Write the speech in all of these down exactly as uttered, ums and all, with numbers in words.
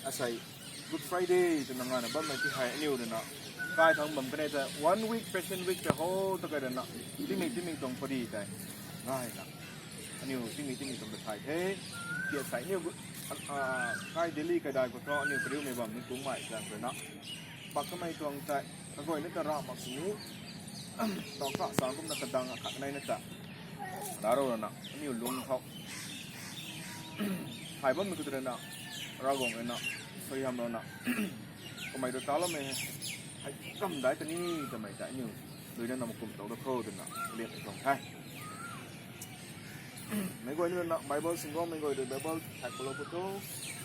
Asei Good Friday twna ngana bammei ti hei aniu rui na kai thangc bam kanei ta one week Passion Week ta ho ta kai rui na tingmik tingmik tuang pary tei ngai na aniu tingmik tingmik tuang ta thay the. Ti asei aniu kai daily kai dai khou thu aniu kariumei bam ni kungmei zang rui na pak kamei tuang tei kaguayna ta ra mak sini tau kha sa kumna kadang akhat kanei na ta daro rui na aniu lung khou thay bammei khou rui na Ravguangc rui na suaihiam rui na kamei rui taloumei hei kam dai ta ni twmei ta aniu duina nam kum tau da kho twna lian tuang the. Meic guay ni rui na Bible singguangmei guay rui Bible thak palou pu tho.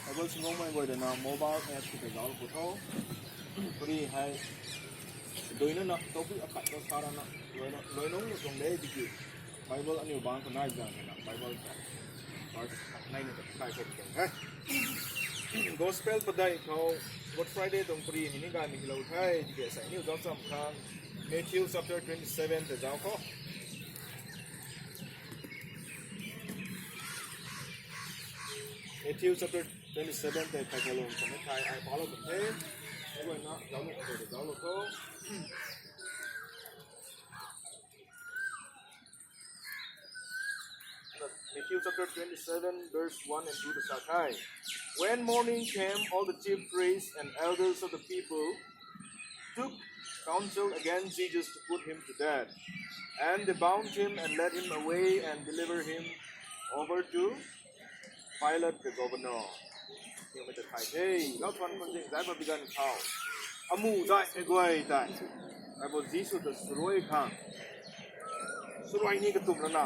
Bible singguangmei guay rui na mobile app khou tei zauc pu tho. Pary hei duina na topic akhat khou sa rana luinungc na tuang de tiki Bible aniu bangc khou nai zang na Bible ta verse akhat nai na ta kai khou tuang the. Gospel padeih khou Good Friday tuang pary hei ni gaymei hilou the tiki asei aniu zauc cham khang Matthew chapter twenty seven tei zauc khou. Matthew chapter twenty seven tei thai khalou twmei thei ai palou bam the. Ai guayna zauclou khou tei zauclou tho. Matthew chapter twenty-seven, verse one and two ta sa the. When morning came, all the chief priests and elders of the people took counsel against Jesus to put him to death. And they bound him and led him away and delivered him over to Pilate the governor. Niwmei ta thay the, lauchuan khwan zing zai ba bigan khou amu dai e guay tei Taibo Jisu ta suruai khang suruai ni katumc lana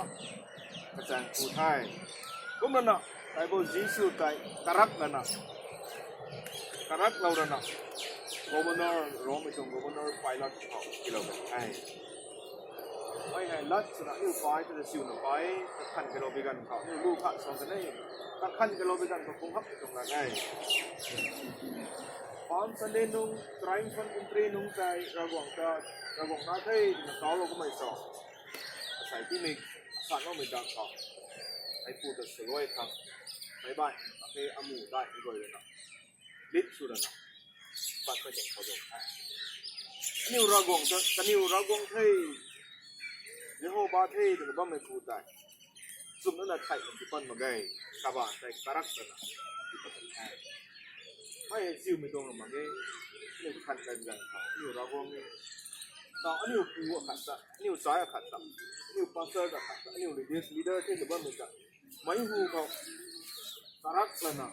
kachang ku the. Kumlana Taibo Jisu tei karak lana karak lou lana governor, Rommei tuang governor Pilate khou tilou kan the. Mei hei lat swna aniu pai twna siuna pai kakhan kalou bi ganv khou aniu lu khat suang kan e. Kakhan kalou bi ganv khou kung hap tuang la e. Palm Sunday nung, triumphal entry nung tei Ravguangc ta, Ravguangc na the twna kaulou kamei sa asei timei asan loumei dang khou meipu ta suruai khang meic bai akhe amu dai ni guay lana lit sw lana pat pei tuang khou tuang the. Aniu Ravguangc ta, kaniw Ravguangc the, Jehova the twna bammei pu tei chumna na thei na tipat mak ge. Kabaanc tei karak lana tipat the. Mei hei chiumei tuang mak ge. Aniu khan kai bi ganv khou aniu Ravguangc e, ta aniu pu akhat ta, aniu chai akhat ta, aniu pastor akhat ta, aniu religious leader the na bammei ta meic hu khou karak lana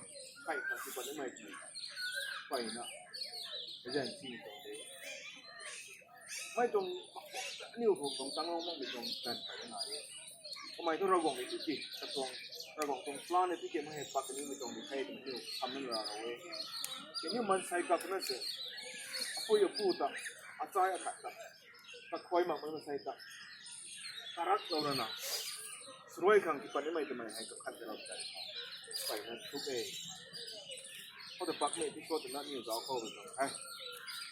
thei khang tipat nimei ti peyna zan ti tuang de. Mei tuang aniu khou tuang tanglou makmei tuang ganv kai na e. Kamei thu Ravguangc e tiki katuang, Ravguangc tuang plan e tiki mei hei pat kanimei tuang di the twmei aniu samna ra lou e. Kaniw maansei kak na se apui apu ta, achai akhat ta, kakhuay makmei maansei ta karak lou lana suruai khang tipat nimei twmei hei kakhan kalou ta peyna thuk e. Khou ta pakmei episode twna aniu zauc khou bi tuang the.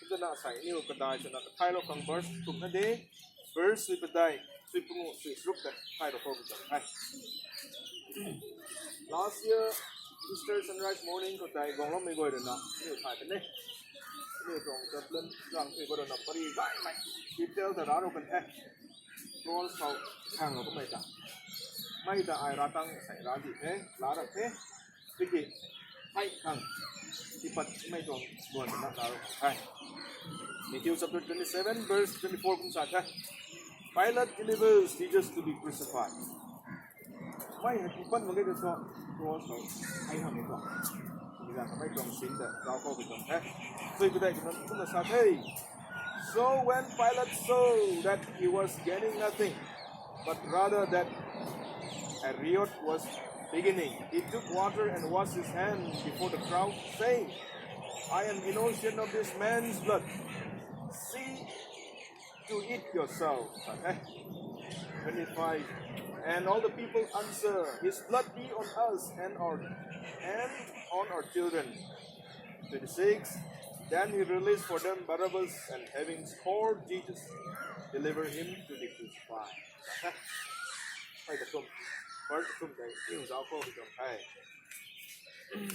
Kumtana asei aniu kadai swna kathailou khang verse thumhna de. Verse sui padeih, sui panguh, sui charuk ta thailou khou bi tuang the. Last year Easter sunrise morning khou tei guangloumei guay rui na aniu thay kan e. Aniu tuang chaplain zang tei guay rui na pary gaymei detail ta raclou kan the. Cross khou khanglou kamei ta, mei ta ai ra tang sei ra di the, la ra the. Tiki thei khang tipat mei tuang luan na raclou kan the. Matthew chapter twenty-seven, verse twenty-four kum sa the. Pilate delivers Jesus to be crucified. Mei hei tipat mak ge ta thu cross khou thei khang ni tuang. Bigan kamei tuang sin ta zauc khou bi tuang the. Sui padeih twna kumna sa the. So when Pilate saw that he was gaining nothing, but rather that a riot was beginning, he took water and washed his hands before the crowd, saying, I am innocent of this man's blood. See to it yourself. Okay? Twenty-five. And all the people answer, his blood be on us and our and on our children. Twenty-six. Then he released for them Barabbas, and having scourged Jesus, delivered him to be crucified. Okay? Hei kathum. Verse kathum tei aniu zauc khou bi tuang the.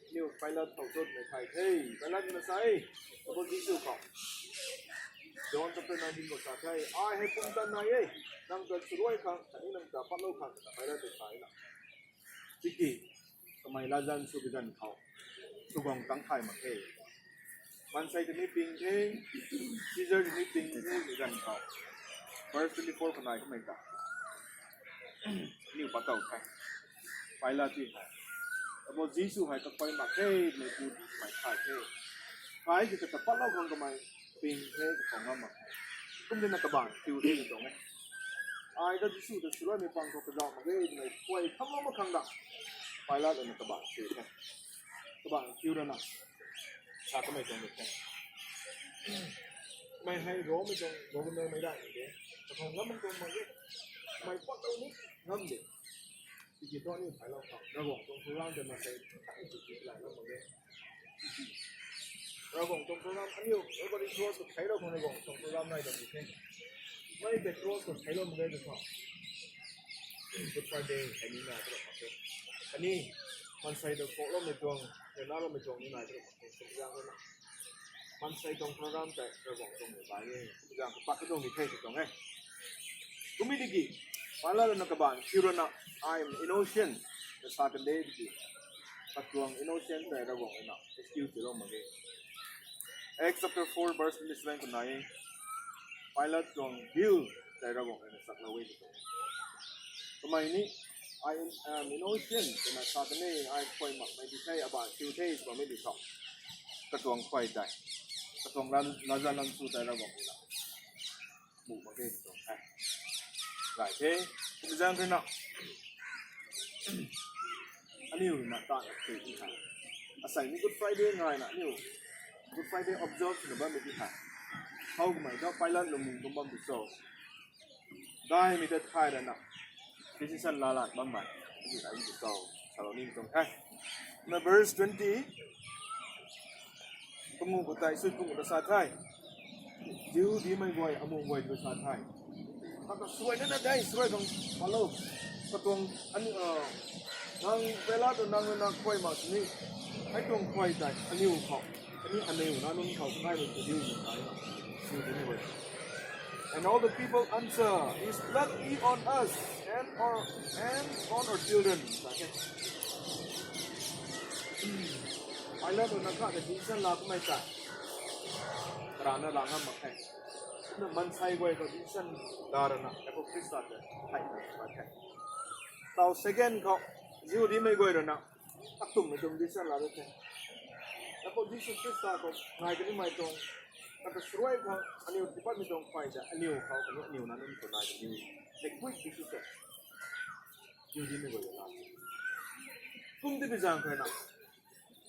Aniu Pilat khou chutmei thay the. Pilat na sa e, Ravguangc Jisu khou. John chapter nineteen khou sa the, ai hei pumtan nai e, nang ta swluai khang khatni nang ta patlou khang, twna Pilat ta sa e na. Tiki kamei latzan sw bi ganv khou, swguang tang thay mak khe. Maansei ta ni ping the, Caesar ta ni ping the, bi ganv khou. Verse twenty four khou nai kamei ta, aniu pat tow the. Pilat ti hei, Ravguangc Jisu hei kakhuay mak khe, twmei pu mei thay the. Thay ki kata patlou khang kamei ping the, kakhou ngam mak khe. Kum tina kabaanc thiu the tuang e. Ai ta Jisu ta swluaimei pang khou kazauh mak ge twmei khuay thamlou mak khang da, Pilat lana kabaanc thiu the. Kabaanc thiu rana, sa kamei tuang de the. Mei hei Rommei tuang governor mei dai de. Kakhou ngam mak tuang mak ge. Mei patlou ni ngam de. Tiki thu aniu thailou khang, Ravguangc tuang program tei maansei thai sw ti lai ngam mak ge. Ravguangc tuang program aniu, everybody cross khou theilou khang Ravguangc tuang program nai tuang di the. Mei tei cross khou theilou mak ge tw thu, Good Friday hei ni nai tw mak khe. Khatni maansei ta khouloumei tuang, ryanraloumei tuang ni nai tw mak khe. Kumzaeng rui na, maansei tuang program tei Ravguangc tuang mei bai e. Kumzaeng kapat katuang di the tw tuang e. Kummei tiki Pilat lana kabaanc thiu rana, I am innocent, na sa kan de tiki, katuang innocent tei Ravguangc rui na excuse tiilou mak ge. Acts chapter four verse twenty seven khou nai e, Pilat tuang guilt tei Ravguangc rui na chaklou e tw tuang e. Kamei ni, I am innocent, twna sa kan e, ai khuay makmei di the, abaanc thiu the, tw bammei di thu, katuang khuay tei, katuang ran, latzan lansw tei Ravguangc rui na muh mak ge tw tuang the. Gay the, kumzaeng rui na, aniu rui na ta na the ti hei, asei ni Good Friday ngai na aniu Good Friday observe swna bammei ti hei, how kamei ta Pilat lungning kum bam di cho, gaymei ta thay rana decision laa lat bammei ti hei di cho, salou ni tuang the. Na verse twenty, pangu khou tei sui pangu ta sa the, Jihudimei guay amuh guay ta sa the, kata swluai nana de, swluai khang patlou, katuang, nang Pilat ta nang rui na khuay mak sini, hei tuang khuay tei aniu khou, khatni aniu nac nunc khou kaymei sw diu, twna sa e, Jihudimei guay. And all the people answer, His blood be on us and on our children, sa the. Pilat rui na kata decision laa kamei tei, karana laa ngam mak khe. Kumna maansei guay khou decision laa rana, Ravguangc Khrista ta thay mak khe. Taw second khou, Jihudimei guay rui na, atumhmei tuang decision laa rui the. Ravguangc Jisu Khrista khou nai kanimei tuang, kata swluai khang aniu tiipatmei tuang khuay tei aniu khou khatni aniu nac nunc khou nai kaniw, the quick decision, Jihudimei guay rui laa. Kum ti bi zaeng khou na,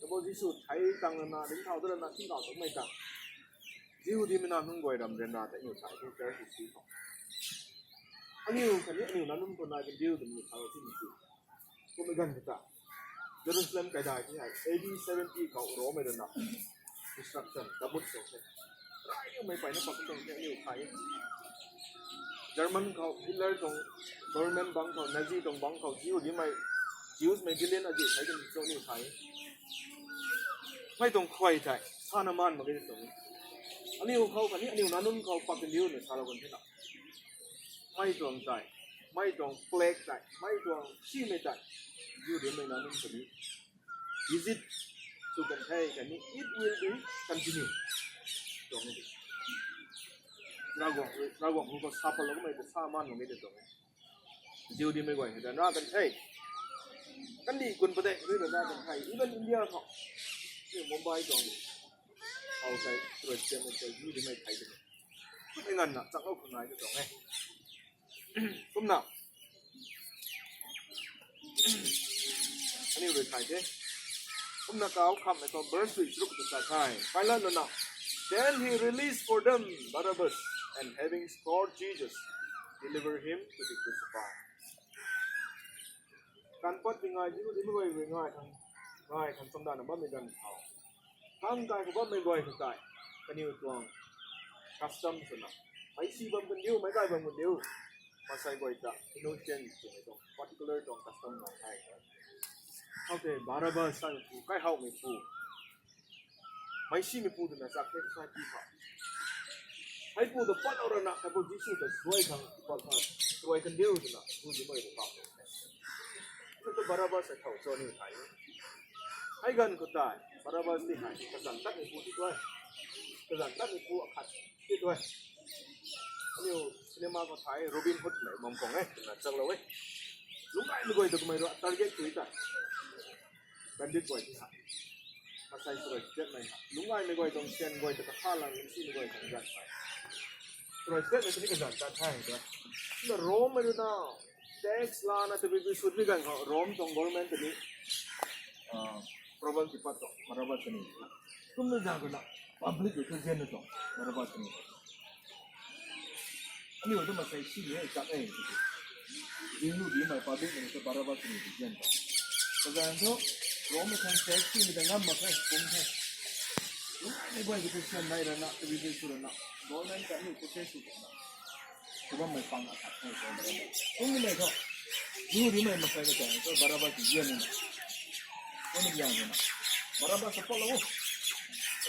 Ravguangc Jisu thei tang lana, ringcthau dat lana, tingkauh takmei tang, Jihudimei nac nunc guay ram ryanra tei aniu thay the, church history khou, aniu khatni aniu nac nunc khou nai kandiu twmei thalou timei ti. Kummei ganv khou ta, Jerusalem kaidai ti hei A D seventy khou Rommei rui na destruction, tabut sw the. Raiumei peyna pak tuang the aniu thay e. German khou Hitler tuang government bangc khou, Nazi tuang bangc khou, Jihudimei, Jewsmei billion azuh thei kan cho aniu thay e. Mei tuang khuay tei sana maan mak ge tuang e. Aniu khou khatni aniu nac nunc khou pak kandiu na salou kan the na. Mei tuang tei, mei tuang plague tei, mei tuang simei tei, Jihudimei nac nunc khatni visit sw kan the khatni it will be continue tuang e. Ravguangc, Ravguangc khou sa patlou kamei ta sa maan mak ge tuang e. Jihudimei guay hei ryanra kan the. Kandih kun padeih rui ryanra kan the. Even India khou, Mumbai tuang, how tei Christian tei Jihudimei thei twmei, kumhmei nganvna chaklou khang nai tw tuang e. Kumna, aniu rui thay the. Kumna kau khamhmei khou verse three charuk ta sa the, Pilat lana, Then he released for them Barabbas, and having scourged Jesus, delivered him to be crucified. Kan pat ti ngai, Jihudimei guay rui ngai khang, ngai khang chamdana bammei ganv khou, thangc kai khou bammei guay khou tei, kaniw tuang custom swna, meic si bam kandiu, meic gay bam kandiu, maansei guay ta innocent swmei tuang particular tuang custom nai the. Hau tei Barabbas sa pu, kai hau mei pu. Mei si mei pu twna chak the sa pu kha. Hei pu ta pat au rana, hei pu Jisu ta suai khang, pat kha, suai kan diu twna, pu di mei pu kha. Pu ta Barabbas sa thau cho ni thai. Hei gan khou tei, Barabbas ni hei, kazan tat ni pu di tuai. Kazan tat ni pu akhat di tuai. Aniu cinema khou thai Robin Hood mei bam khang e, twna chaklou e. Lungcgay mei guay ta kamei rui target tui ta. Bandit guay ti ha. Masai surai state mei ha. Lungcgay mei guay tuang sian guay ta katha lang si mei guay ta kazan thai. Surai state mei tini kazan tat thai ta. Na Rome mei rui na tax lana tabui bui sut mei gan khou Rome tuang government tini, ah, Barabbas ti pat tuang, Barabbas tini. Kum na zang rui na public rui ta zian na tuang, Barabbas tini. Aniu ta masai si ni chak e. Jinglu di mei public ni ta Barabbas ni di zian ta. Kazan thu, Rome mei khang tax si mei ta ngam mak khe, kum khe. Lungcgay mei guay ta sian nai rana, tabui bui sut rana. Government ta aniu ta tax sut rana. Tabui mei pang akhat khe, kum mei thu. Jinglu di mei masai ni ta, so Barabbas di zian ni. Kum ni zian ni. Barabbas sa pat lou.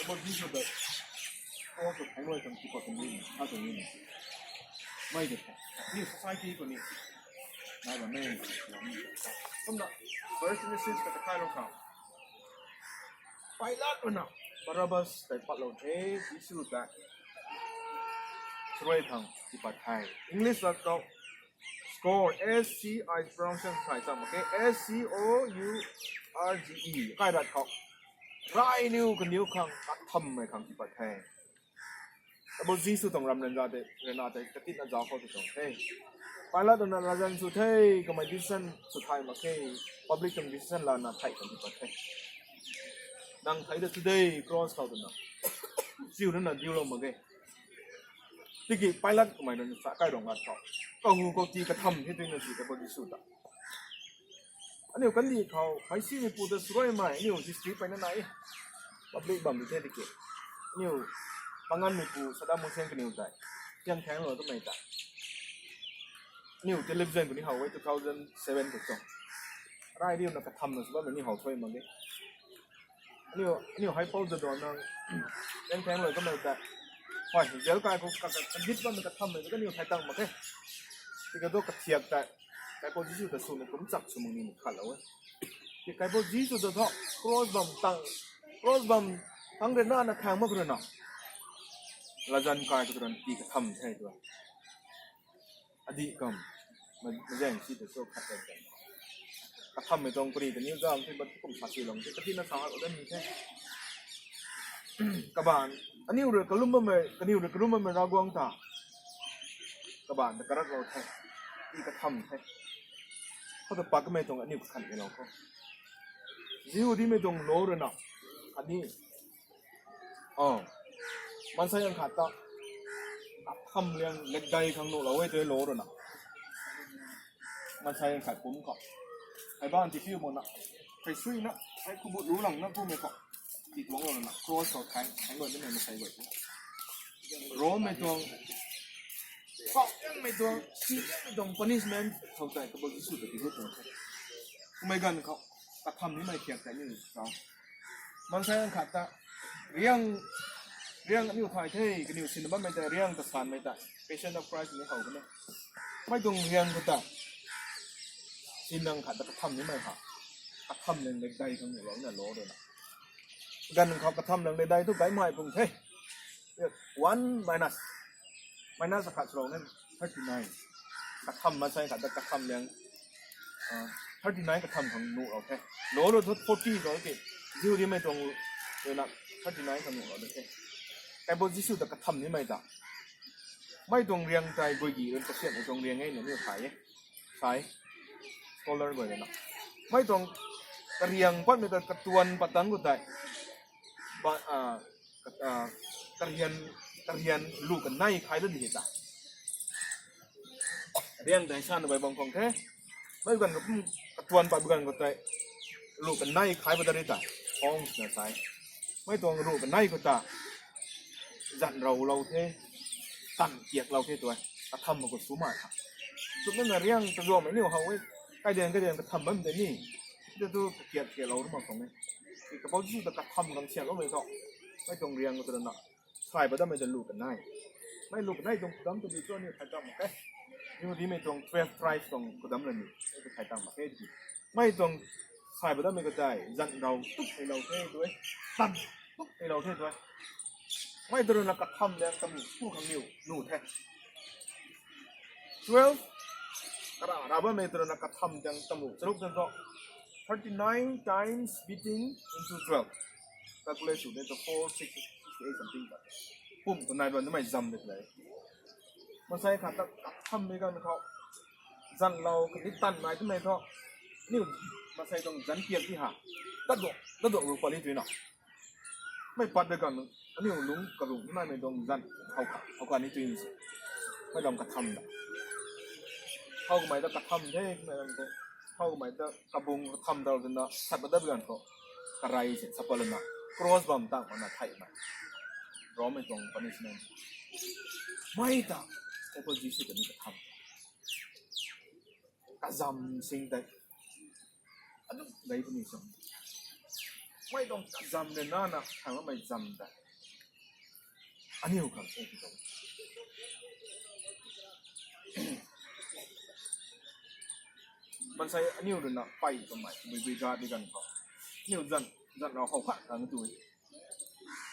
Abo Jisu ta. Abo ta thangc rui tang tipat tang ni, ha tang ni. Mei de. Ni society khou ni. Nai ba mei. Kumna, first message ta kathai lou khang. Pilate rui na Barabbas tei pat lou the, Jisu ta surai khang tipat the. English lat khou scourge, S C I pronunciation thai cham mak khe, S C O U R G E. Kai lat khou. Rai niw kaniw khang, katham mei khang tipat the. Abo Jisu tuang ram ran za de, rana tei katit na zau khou tu tuang the. Pilate na latzan sw the, kamei decision sw thai mak khe, public tuang decision lana thai kan tipat the. Nang thai da today cross khou tu na. Jiu na na diu lou mak ge. Tiki Pilate kamei na sa kai rong lat khou. Kahu khou ti katham the tui na si ta abo Jisu ta. Aniu kandih khou, mei si mei pu ta surai mei, aniu history peyna nai. Public bam di the tiki. Aniu, pangan mei pu, Saddam Hussein kaniw tei. Tiang thang lou ta mei ta. Aniu television kani how e two thousand seven khou chang. Rai diu na katham na sw bam ni how thuy mak de. Aniu, aniu hei pau za do nang. Tiang thang lou ta mei ta. Hoi, jail kai khou ka, ka, kandih bam na katham mei ta aniu thai tang mak khe. Tiki do kathiak ta. Kaipu Jisu ta sw na kum chak sw mak ni mak khat lou e. Ti Kaipu Jisu ta thu, cross bam tang, cross bam tang rui na na thang mak rui na. Latzan kai tu rui na ti katham the tu. Adi kam, ma, mazang si ta so khat rui na. Katham mei tuang pari ta niu zam the, bat kum sa si long the, kati na sa hak dan ni the. Kaban, aniu rui kalum bam mei, kaniu rui kalum bam mei Ravguangc ta. Kaban ta karak lou the. Ti katham the. Khou ta pat kamei tuang aniu kakhan e lou khou. Jihudimei tuang law rui na. Ani. Oh. Maansei ang khat ta. Katham liang lekdai khang nuh lou e tu law rui na. Maansei ang khat pum khou. Hei ban ti piu mak na. Hei sui na. Hei khubut lu lang na pu mei khou. Ti tuang lou na. Cross khou thang, thang lou ni mei maansei guay. Rome mei tuang. Kau yang mei tuang. Si yang mei tuang punishment. Khou tei kabul Jisu ta ti gut tuang the. Kumei ganv khou. Katham ni mei thiak tei ni tau. Maansei ang khat ta. Riang, riang aniu thay the. Kaniu sin bam mei ta. Riang ta san mei ta. Passion of Christ ni how kani. Mei tuang riang khou ta. Sin ang khat ta katham ni mei ha. Katham liang lekdai khang nuh lou na law rui na. Ganv khou katham liang lekdai tu gai mei pung the. One minus. Minus akhat sw lou na thirty nine. Katham maansei khat ta katham liang, ah, thirty nine katham khang nuh lou the. Law rui thu forty lou the. Jihudimei tuang rui na thirty nine khang nuh lou the. Kaipu Jisu ta katham ni mei ta. Mei tuang riang tei guigi rui kasiamh mei tuang riang e na niu thay e. Sai. Scholar guay rui na. Mei tuang kariang pat mei ta katuan pat tang khou tei. Ba, ah, ka, ah, karian, karian lu kanei khai da di ta. Riang tei sa na bai bam khang the. Mei ganv khou kum katuan pat ganv khou tei. Lu kanei khai pat da ri ta. Thorns na sai. Mei tuang lu kanei khou ta. Zan rou lou the. Tan kiak lou the tu e. Katham mak khou sw mei kha. Sw na na riang ta zuam mei niu how e. Kai dian, kai dian katham bam tei ni. Tei tu kakiat kiat lou na mak tuang e. Kabau Jisu ta katham gang sian loumei tho. Mei tuang riang tu na. Sai ba dammei ta lu kanei. Mei lu kanei tuang kudam tu di cho ni thai tang mak e. Ni di mei tuang twelve tribe tuang kudam la ni. Mei tu thai tang mak e di. Mei tuang sai ba dammei ka tei zan rau tuk hei lou the tu e. Tan tuk hei lou the tu e. Mei tu rui na katham liang tamu tu khang niu nu the. Twelve. Kara ra bammei tu rui na katham liang tamu charuk ten tho. Thirty nine times beating into twelve. Calculate sw de to four six sixty eight something. Pum tu nai ban tu mei zam de lai. Masai khat ta katham mei gan khou zan lou kani tan nai tu mei tho. Niu masai tuang zan kiak di ha. Tat do, tat do ru pali tu na. Mei pat de gan, aniu lung karung nai mei tuang zan hou ka, hou ka ni tu se. Mei dam katham da. Hou mei ta katham the, mei dam the. Hou mei ta kabung katham dal dina sat ba da gan khou. Karai se, sapal na. Cross bam tang mana thai na. Rome tuang punishment. Mei ta, Apple Jisu kani katham. Kazam sing tei. Adu, dai puni song. Mei tuang kazam de na na, thang mei zam da. Aniu khang se ki tong. Mansei aniu rui na pai kamei, bui bui ga di gan khou. Aniu zan, zan rau khou khat khang tu.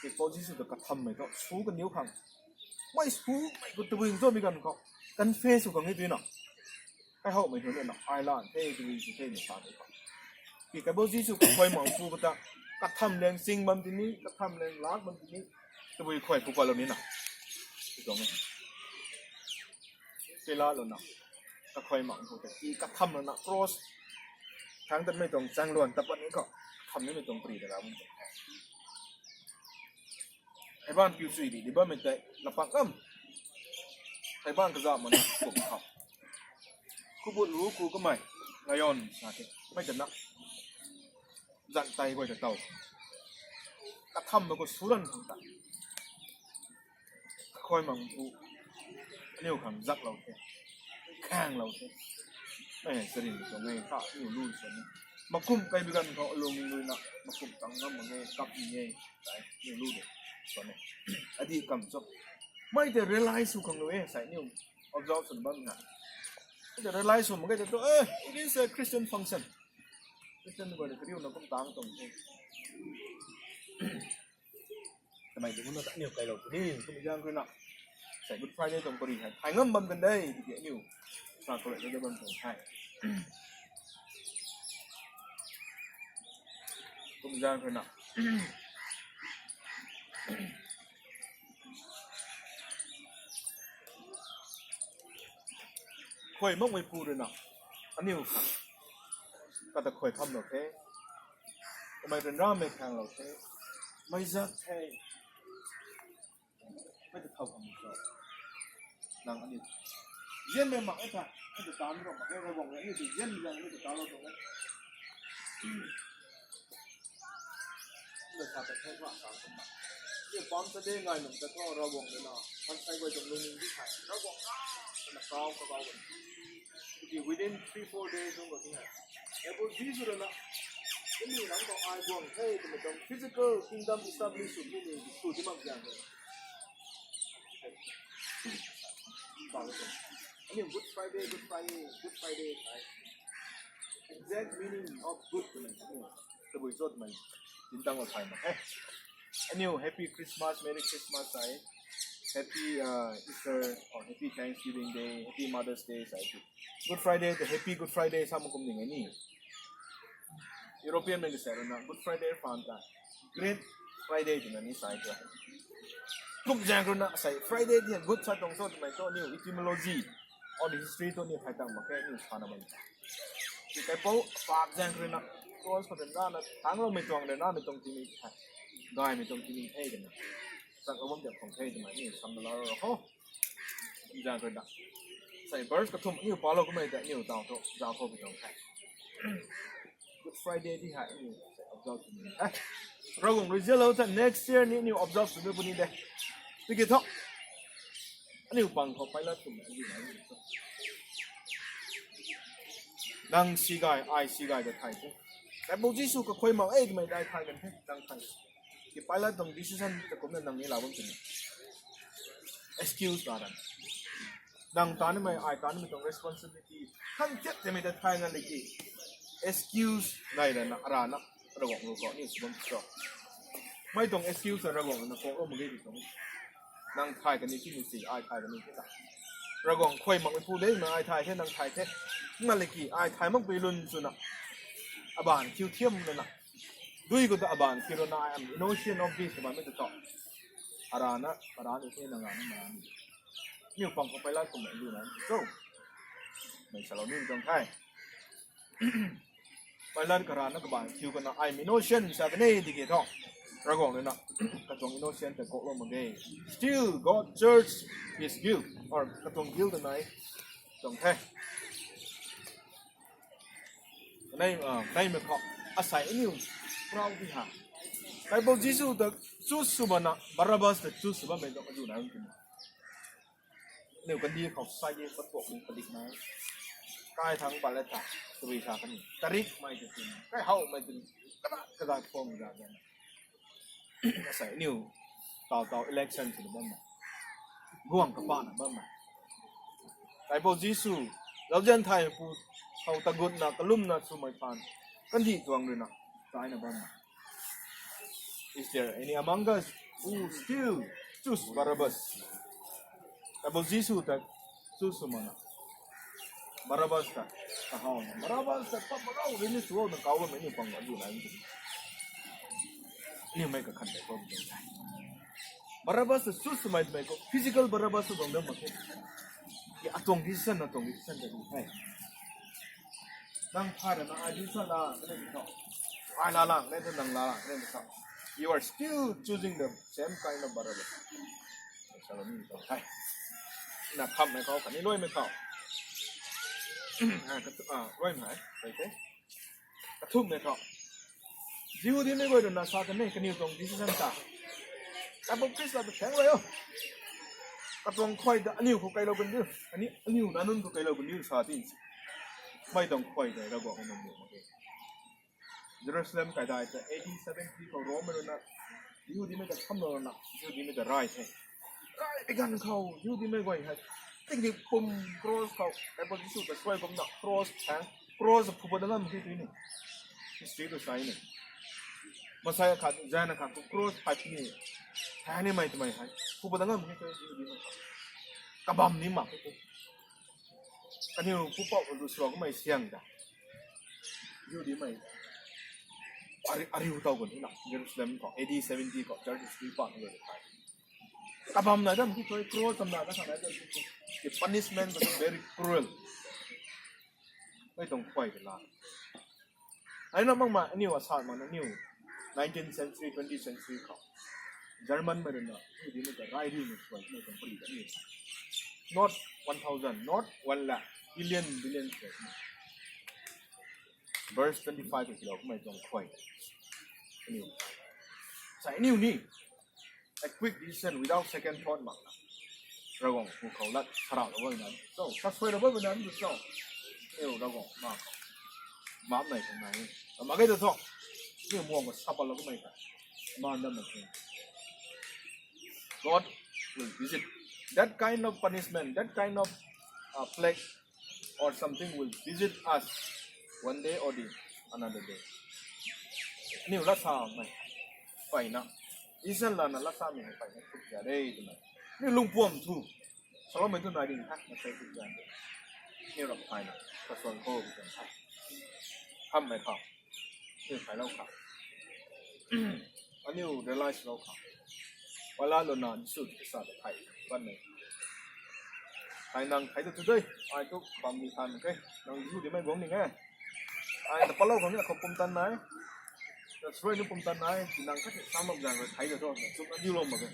Kipou Jisu ta kathammei khou, su kaniw khang. Mei su, mei khou tabui zomei ganv khou. Confess sw khang e tui na. Kaihoumei hwn na, ai lan the, tabui sw the, na sa the khou. Ki Kipou Jisu kakhuay mangpu kata, katham leng sing bam tini, katham leng lak bam tini, tabui khuay pu pat lou ni na. Tui tuang e. Tei la lou na. Kakhuay mangpu ta, ki katham lou na, cross. Thang tatmei tuang chang luan, tapat ni khou. Katham nimei tuang pri ta la bam tuang. Hei ban piu chui di, di bammei tei, lapak kam. Hei ban kaza mana, kum khou. Kubut ru ku kamei, lion sa the, mei ta na. Zan tai guay ta tau. Katham na khou suran khang ta. Kakhuay mangpu. Aniu khang zak lou the. Khang lou the. Eh, sarin tuang e, ta, aniu lu sa ni. Makum kai bi ganv khou alung ni lui na, makum tang ngam mang e, kap ni e. Sai, niu lu de. Sa ne. Adi kam cho. Mei tei realize sw khang lu e, sai niu observe sw bam na. Mei tei realize sw mak ge tu, eh, it is a Christian function. Christian guay ni kariu na kum tang tuang the. Kamei di kum na ta niu kai lou tu ni, kum zang kru na. Sai Good Friday tuang pari hei. Hai ngam bam kan dei, tiki niu. Sa ko le de bam tuang hai. Kum zang kru na. Khuay makmei pu rui na. Aniu khang. Kata khuay kham lou the. Kamei ryanramei khang lou the. Mei zak the. Mei ta thau kham cho. Nang aniu. Zianmei mak e tha. Mei ta tan ro mak e, Ravguangc rui aniu tu zian zang aniu ta tan lou tuang e. Nda sa ta thau kham sa kham na. Aniu Palm Sunday ngai nung ta tho Ravguangc rui na. Mansei guay tuang lungning di thai. Ravguangc na. Na kau ka kau. Tiki within three, four days nung khou ti hei. Apple Jisu rui na. Aniu nang tuang ai guang the, twmei tuang physical kingdom establish sw ni ni sw di mak zang the. Ba le tuang. Aniu Good Friday, Good Friday, Good Friday, right? Exact meaning of good twmei. Tabui zot mei. Din tang lou thai mak e. Aniu Happy Christmas, Merry Christmas, sai. Happy, uh, Easter, or Happy Thanksgiving Day, Happy Mother's Day, sai. Good Friday, the Happy Good Friday, sa mak kum ning e ni. European mei kasai rui na Good Friday phaan ta Great Friday twna ni sai tu. Kum zaeng rui na sai Friday di Good sa tuang cho twmei tu aniu etymology or the history tu aniu thai tang mak khe aniu sana bam ta. Ki Kipou paap zaeng rui na cross khou ryanra na tang loumei tuang ryanramei tuang tini thai. Gaymei tuang tini the twna. Sak lou bam tiak tuang the twmei aniu sam na la ro ho. Zaeng rui na. Sai verse kathumh aniu pa lou kamei ta aniu tau thu zau khou bi tuang the. Good Friday di hei aniu observe sw ni. Eh, Ravguangc rui zianlou ta next year ni aniu observe sw ni puni de. Tiki thu. Aniu pang khou Pilate kum aniu nai ni. Nang si gay, ai si gay ta thai the. Kaipu Jisu kakhuay mak e twmei dai thay kan the, nang thay. Ki Pilate tuang decision ta kumna nang ni la bam twni. Excuse la ran. Nang ta nimei, ai ta nimei tuang responsibility. Kan tiat twmei ta thay ngan le ki. Excuse nai rana, arana, Ravguangc lu kau ni sw bam cho. Mei tuang excuse na Ravguangc na kau lo mak ge di tuang. Nang thay kani ki ni si, ai thay kani ki ta. Ravguangc khuay mak mei pu de, na ai thay the, nang thay the. Ngan le ki, ai thay mak pui lun sw na. Aban kiu thiam na na. Dui kou ta aban kiu rana, I am innocent of this, aban mei ta cho. Arana, arana, e nang rana, arana. Niu pang ko Pilate kum na lu na. So. Mei salou ni tuang thay. Pilate karana kaban kiu kana, I am innocent, sa kane di ke tho. Ravguangc na na. Katuang innocent ta kau lo mak ge. Still, God judge his guilt. Or katuang guilt na nai. Tuang the. Nei, ah, nei mei khou. Asei aniu. Proud di ha. Kaipu Jisu ta choose sw bana, Barabbas ta choose sw bam mei tuang adu na kum. Niu kandi khou sai di pat tuak ni padik na. Kai thang pa le ta, tui sa kani. Tarik mei tu tin. Kai hau mei tu. Kada, kada thong ga ga. Asei niu. Tau tau election sw bam mei. Guang kapa na bam mei. Kaipu Jisu. Lauzian thai pu. Khou tagut na, kalum na, sw mei pan. Kandi tuang rui na. Tai na bam mei. Is there any among us who still choose Barabbas? Kaipu Jisu ta choose sw mana. Barabbas ta, kahau na. Barabbas ta, pa parau, release wo na kau bam mei ni pang ba du na ni. Ni mei kakhan ta kau bam mei. Barabbas ta choose sw mei mei khou, physical Barabbas sw bam dam mak khe. Ki atuang decision, atuang decision ta du hai. Nang phara na ai decision la, kane ni tho. Ai la la, kane tho nang la la, kane ni tho. You are still choosing the same kind of Barabbas. Salami tho. Hai. Na kham mei khou, kani luai mei khou. Ah, katu-, ah, luai mei, kai te. Kathum mei khou. Jihudimei guay rui na sa kan e, kaniw tuang decision ta. Kaipu Khrista ta theng rui o. Katuang khuay ta aniu khou kailou kan diu. Ani, aniu na nunc khou kailou kan diu sa ti. Mei tuang khuay ta Ravguangc na mu mak khe. Jerusalem kaidai ta A D seventy khou Rome rui na. Jihudimei ta khamlou na. Jihudimei ta rai the. Rai pei ganv khou, Jihudimei guay hei. Tingdi pum cross khou. Kaipu Jisu ta suai kumna cross thang. Cross phu pat da ngam khe tui ni. History tu sai ni. Masai khat, zana khat, cross phat ni. Thang ni mei twmei hei. Phu pat da ngam khe tui, Jihudimei. Kabam ni mak khe tui. Kaniw pupouc lu srok mei siang da. Jihudimei. Ari, ariu tau kan na. Jerusalem khou, A D seventy khou, church history pa ni. Kabam na dam ki koi cross tam na na khan na dam ki. The punishment was very cruel. Mei tuang khuay de la. Ai na mak ma aniu asat mak na niu. Nineteenth century, twentieth century khou. German mei rui na, Jihudimei ta rai riu ni khuay, mei tuang pari ta niu. Not one thousand, not one lakh, billion, billion khuay. Verse twenty-five ka kilou kumei tuang khuay. Aniu. Sa aniu ni. A quick decision without second thought mak na. Ravguangc pu khou lat sarau lou bam na. So, sa suai lou bam na, so. Aniu Ravguangc ma khou. Map nai khang nai. Ama kai ta tho. Aniu muang khou sapa lou kumei ta. Man dam na khang. God will visit that kind of punishment, that kind of, uh, plague or something will visit us one day or the another day. Aniu lat sa mei, pai na. Isan lana lat sa mei, pai na, thuk ya de, tu na. Aniu lungpuam thu. Salou mei tu na ding, ha, na sai thuk ya de. Aniu rap pai na, ka suan khou, tu na. Ham mei khou. Aniu thailou kha. Aniu realize lou kha. Wala lou na Jisu Khrista ta thai ban nei. Thai nang thai tu today. Ai tu bam ni than ke. Nang Jihudimei guang ni nge. Ai ta palou khang ni akhou pumtan nai. Ta srui ni pumtan nai. Ti nang khat sam mak zang rui thai ta tho. Chuk na diu lou mak ke.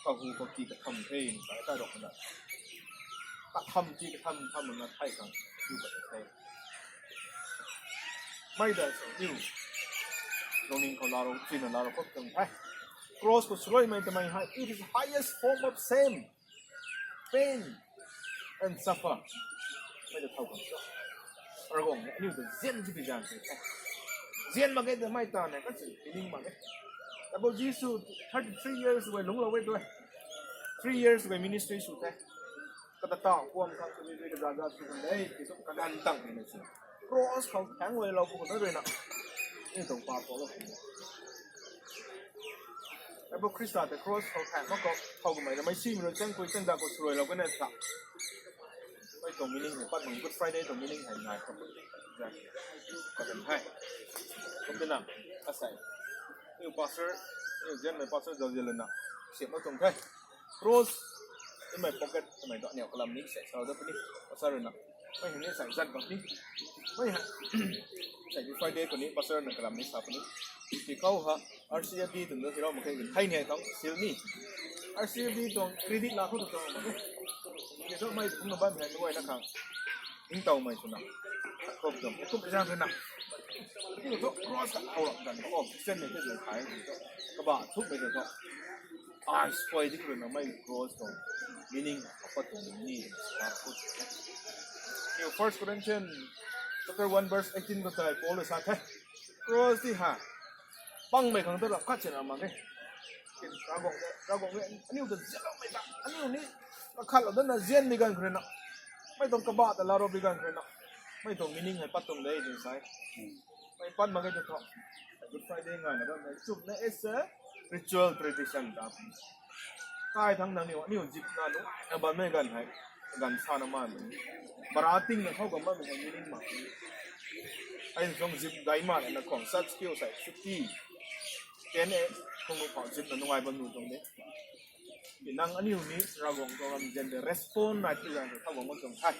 Ka hu ka ki ka tham the ni. Ka ta rok na. Ka tham ki ka tham tham na thai khang. Diu ka thai. Mei da sa niu. Lungning khou larou, chin na larou khou tuang the. Cross khou srui mei ta mei hei, it is highest form of shame, pain, and suffer. Mei da thau khang sa. Ravguangc ni aniu ta zian ti bi zan se the. Zian mak ge twmei ta ne, kasi meaning mak ge. Abo Jisu thirty three years guay lungclou e tu e. Three years guay ministry sw the. Kata ta kuam khang kami rui kaza za sw kan de, ti tu kadan tang ni na si. Cross khou thaeng guay lou pu kan rui na. Ni tuang pa pa lou. Abo Khrista te cross khou thaeng mak khou, khou kamei na mei si mei rui chang kui chang da khou swruai lou kan na ta. Mei tuang meaning hei, pat mak Good Friday tuang meaning hei nai khou. Zan. Kadan hei. Kum tina, asei. Niu pastor, niu zianmei pastor zauzian lana. Siam mak tuang the. Cross, in my pocket, in my dot niu kalam ni, sei, sau da puni. Pastor na. Mei hei ni sei zat bam ni. Mei hei. Sei Good Friday khou ni, pastor na kalam ni sa puni. Ti khou ha, R C F D tun da hiro mak khe, hei ni hei tang, sil ni. R C F D tuang credit la khou tu tuang mak khe. Ni tu mei kum na ban hei, mei guay na khang. Ning tau mei tu na. Khou tuang, kum zang tu na. Ni tu cross ka khou ram dan khou, Christian ni tu zai khai, ni tu. Kaba, thuk mei tu tu. Ai, sui di kru na mei cross tuang. Meaning, apa tuang meaning, apa tuang. Ni First Corinthians chapter one verse eighteen khou tei Paul sa the. Cross ti ha. Pang mei khang ta rap khat chana mak e. Kin Ravguangc de, Ravguangc de, aniu ta zianlou mei ta, aniu ni, kakhat lou dana zian mei ganv khrui na. Mei tuang kaba ta laro bi ganv khrui na. Mei tuang meaning hei pat tuang de, jin sai. Mei pat mak ge tu thu. Good Friday ngai na dam hei. Chum na as a ritual tradition ta. Kai thang nang niu, aniu zip na nu, na ban mei ganv hei. Ganv sa na man. Bara ting na khou gam bam hei meaning mak. Ai zong zip gai ma na khong sat skill sai, chuti. Ten e, khong nu khou zip na nungai bam nu tuang de. Nang aniu ni Ravguangc tuang ram zian de respond nai tu zang khou bam tuang the.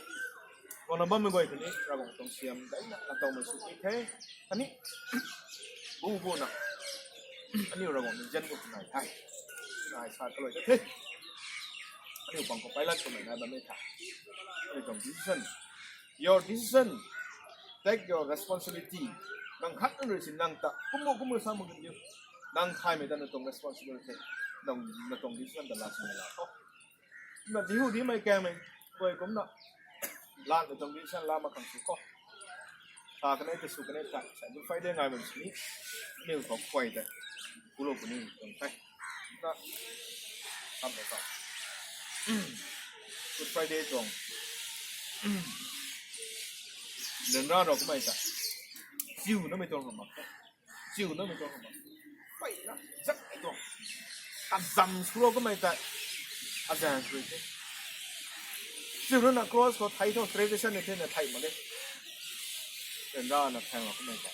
Khou na bammei guay kani Ravguangc tuang siam dai na, na tuang mei sw ni the. Ani, bu bu na. Aniu Ravguangc ni zian bu nai the. Nai sa kaloi ta the. Aniu pang khou Pilat khou mei nai bammei the. Aniu tuang decision. Your decision. Take your responsibility. Nang khat nang rui sin nang ta. Kum bu kum bu sa mak kan diu. Nang thaymei ta na tuang responsibility. Nang, na tuang decision ta la sin la khou. Na dihu di mei kang mei. Koi kum na. La na tuang decision la mak khang sw khou. Sa kanei ta sw kanei ta. Sa Good Friday ngai bam sini. Niu khou koi ta. Kulou puni tuang the. Na. Kam ta. Good Friday tuang. Ryanra rou kamei ta. Chiu na mei tuang mak. Chiu na mei tuang mak. Pei na, zak mei tuang. Kazam sw rou kamei ta. Azan sw te. Chiu na na cross khou thei thu tradition ni the na thei mak e. Ryanra na thaeng lou kamei ta.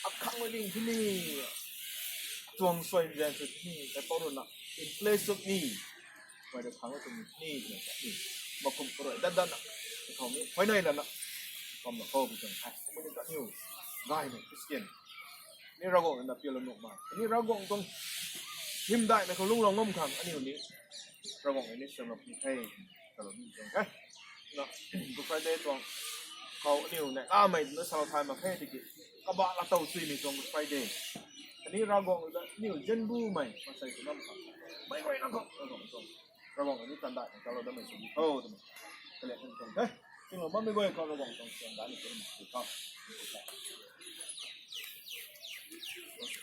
Akhang mei ding thini. Tuang suai zan sw thini. Tei pau rui na. In place of me. Mei de khang tuang ni, ni, ni, ni. Makum karui dat dat na. Khou mi, huai nai lana. Kam na khou bi tuang hai. Mei de tat niu. Gaymei Christian. Ni Ravguangc na pialou nuh mei. Ni Ravguangc tuang. Hymdaihmei khou lungclou ngam khang. Aniu ni. Ravguangc ni siamlou ni the. Kalou ni tuang hai. Na, Good Friday tuang. Khou aniu ni. Ah, mei na salou thay mak khe tiki. Kaba la tow tui ni tuang Good Friday. Ani Ravguangc da, aniu zian bu mei. Masei tu nam khang. Mei mei nam khang. Ravguangc tuang. Ravguangc ni tandai, talo damei sw di tho, damei. Kalian kan tong the. Tinglo bammei guay khou Ravguangc tuang siam da ni tho, tho.